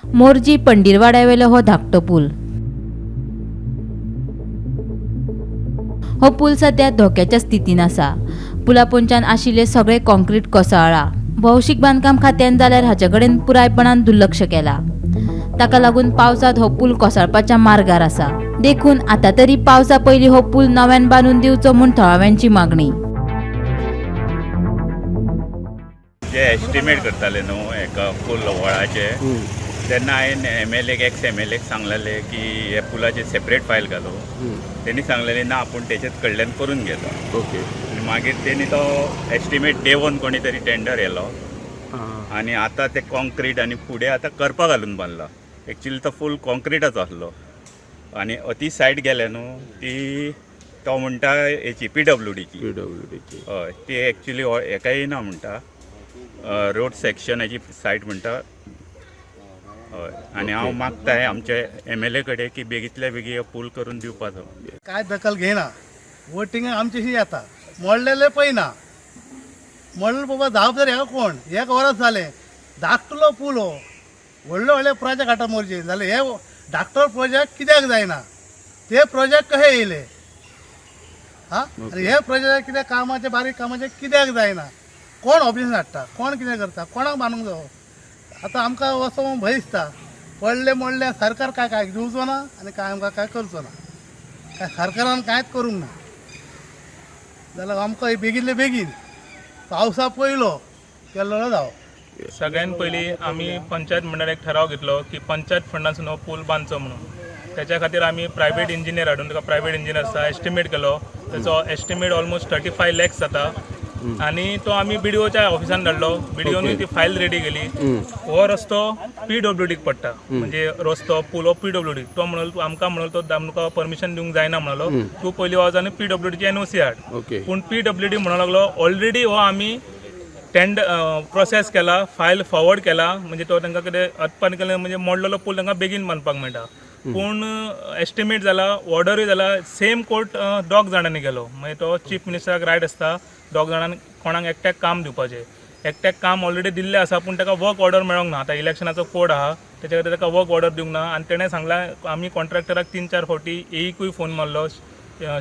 मोरजी पंडीरवाड्यावेलो हो धाकटो पूल. हो पूल सध्या धोक्याच्या स्थितीन आसा. पुला पोंच्यान आशिल्ले सगळे कॉन्क्रीट कोसळ्ळा. भौशीक बांदकाम खात्यान जाल्यार हाचे कडेन पुरायपणान दुर्लक्ष केला. ताका लागून पावसांत हो पूल कोसळपाच्या मार्गार आसा. देखून आतां तरी पावसा पयलीं हो पूल नव्यान बांदून दिवचो म्हूण थळाव्यांची मागणी. जे एस्टिमेट करताले न्हू एका फूल व्हळाचे, तेन्ना हांवें एम एल एक, एक्स एम एल एक सांगलेले की हे पुलाचे सेपरेट फायल घालो. तेणी सांगलेले ना, आपूण तेच्याच कडल्यान करून घेता. आनी मागीर तेणी तो एस्टिमेट देंवोन कोणी तरी टेंडर येलो आनी आतां ते कॉन्क्रीट आनी फुडें आतां करपा घालून बांदला. एक्चुली तो फूल कॉन्क्रिटाचो आसलो आनी ती सायड गेल्या न्हू ती, तो म्हणटा हेची पीडब्ल्यूडीची. पीडब्ल्यूडीची. हय, ती एक्चुली हेका येयना म्हणटा, रोड सेक्शन हेची सायट म्हणटा. हय, आनी हांव मागताय आमच्या एम एल ए कडेन की बेगीतल्या बेगीन हो पूल करून दिवपाचो. काय दखल घेयना. वोटिंगाक आमच्याशी येता, मोडलेले पळयना. मोडलेले बाबा जबाबदार हेका कोण? एक वरस जालें, धाकटुलो पूल हो. व्हडले व्हडले प्रोजेक्ट हाडटा मोरजे, जाल्यार हे धाकटो प्रोजेक्ट कित्याक जायना? ते प्रोजेक्ट कशे येयले? हा, आनी हे प्रोजेक्ट कित्याक कामाचे, बारीक कामाचे कित्याक जायना? कोण ऑब्जेक्शन हाडटा? कोण कितें करता? कोणाक बांदूंक जावो? आतां आमकां वचो म्हूण भंय दिसता. पडले मोडले, सरकार काय काय दिवचो ना आनी काय आमकां काय करचो ना. काय सरकारान कांयच करूंक ना. जाल्यार आमकां बेगीनले बेगीन पावसा पयलो केल्लो जावो. सगळ्यात पयलीं आमी पंचायत मंडळान एक ठराव घेतलो की पंचायत फंडांसून हो पूल बांदचो म्हणून. त्याच्या खातीर आमी प्रायवेट इंजिनियर हाडून, ताका प्रायवेट इंजिनियर आसा, एस्टिमेट केलो. तेचो एस्टिमेट ऑलमोस्ट 35 लॅक्स जाता आनी तो आमी बीडीओच्या ऑफिसान धाडलो. बीडीओनूय ती फायल रेडी केली. हो रस्तो पीडब्ल्यूडीक पडटा, म्हणजे रस्तो पूल हो पीडब्ल्यूडी. तो म्हणलो, आमकां म्हणलो, तो आमकां परमिशन दिवंक जायना म्हणलो, तूं पयलीं वच आनी पीडब्ल्यूडीची एनओसी हाड. पूण पीडब्ल्यूडी म्हणूंक लागलो, ऑलरेडी हो आमी टेंडर प्रोसेस केला, फायल फॉरवर्ड केला. म्हणजे तो तांकां कितें अतपान केलें, म्हणजे मोडलेलो पूल तांकां बेगीन बांदपाक मेळटा. पूण एस्टिमेट जाला, ऑर्डरूय जाला, सेम कोट दोग जाणांनी केलो. मागीर तो चीफ मिनिस्टराक रायट आसता दोग जाणांक कोणाक एकट्याक काम दिवपाचें. एकट्याक काम ऑलरेडी दिल्लें आसा, पूण ताका वर्क ऑर्डर मेळोंक ना. आतां इलेक्शनाचो कोड आहा, तेच्या खातीर ताका वर्क ऑर्डर दिवंक ना. आनी तेणें सांगलां, आमी कॉन्ट्रॅक्टराक तीन चार फावटी एईकूय फोन मारलो,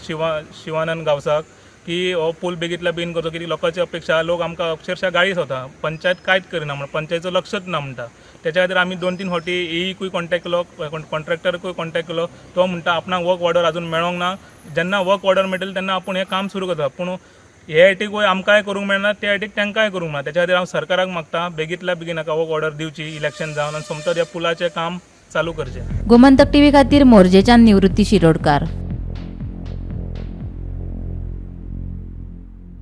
शिवानंद गांवसाक, की हो पूल बेगीतल्या बेगीन करचो, कित्याक लोकांची अपेक्षा. लोक आमकां अक्षरशः गाळी सोदता, पंचायत कांयच करिना म्हणून, पंचायतीचो लक्षच ना म्हणटा. तेच्या खातीर आमी दोन तीन फावटी एईकूय कॉन्टेक्ट केलो, कॉन्ट्रॅक्टरकूय कॉन्टेक्ट केलो. तो म्हणटा आपणाक वर्क ऑर्डर अजून मेळोंक ना, जेन्ना वर्क ऑर्डर मेळटलें तेन्ना आपूण हें काम सुरू करता. पूण हे सायटीक आमकांय करूंक मेळना, त्या सायटीक तांकांय करूंक मेळना. तेच्या खातीर हांव सरकाराक मागता, बेगीतल्या बेगीन हाका वर्क ऑर्डर दिवची इलेक्शन जावन आनी सोमतोच ह्या पुलाचें काम चालू करचें. गोमंतक टीव्ही खातीर मोरजेच्यान निवृत्ती शिरोडकार.